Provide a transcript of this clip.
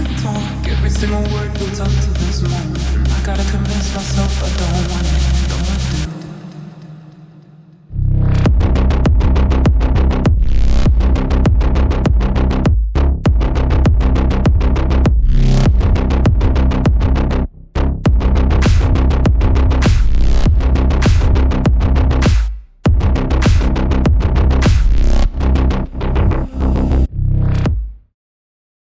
we talk. Every single word builds up to this moment. I gotta convince myself I don't want it.